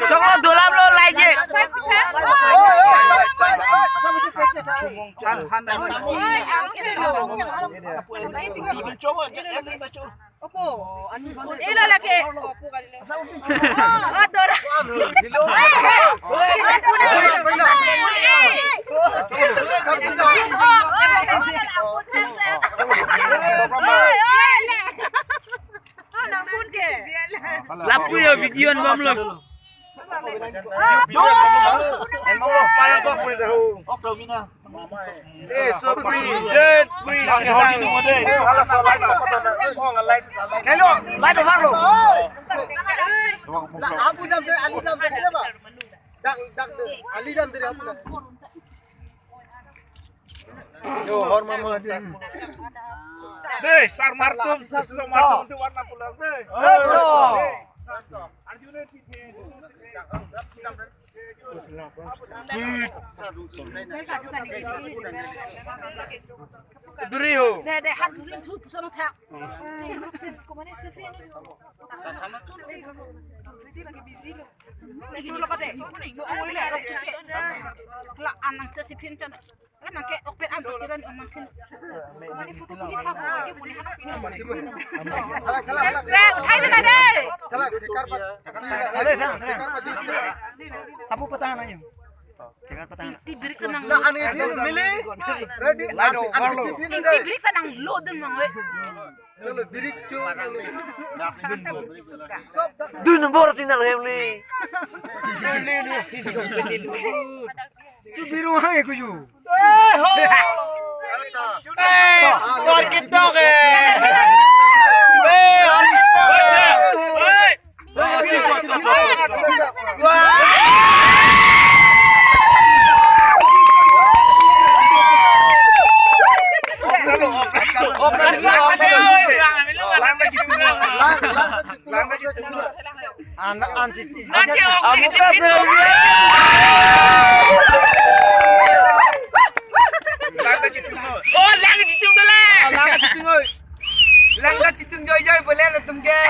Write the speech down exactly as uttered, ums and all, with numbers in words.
Choklo, dolam lo, light je. Ilo lake. Oh, dora. Lapu ya, video an bomlo. Eh, so free. Hello, light off lo. Abu dam de, ali dam de, ba? Dak, dak de, ali dam de, abu dam. Yo, hor mama din. Dei, sar martum, sar martum, tu warna pulang, dei. Hello. Duri ho. Dei, dei, hat duri thu puson tha. La anang che si phin chon. Anang ke ok pen an putiran anang phin. Kemani photo tuli tha ho, ke buli hana phin. Uthai de na de. Apu patang na yo. Thekar patang na. Ti birik nang. La ani din mili. Ready. Lado, an warlo. Ti birik nang lo dun mang we. Chalo, birik cho. Dun bor sinar hem ni. Subiru hai kuju. Eh, ho. Eh, bor kitok eh. Eh, bor kitok eh. Eh. An, an, ci, ci. Oh, lang Chitung dala. Lang Chitung oi. Lang Chitung joi joi boleh latum ke.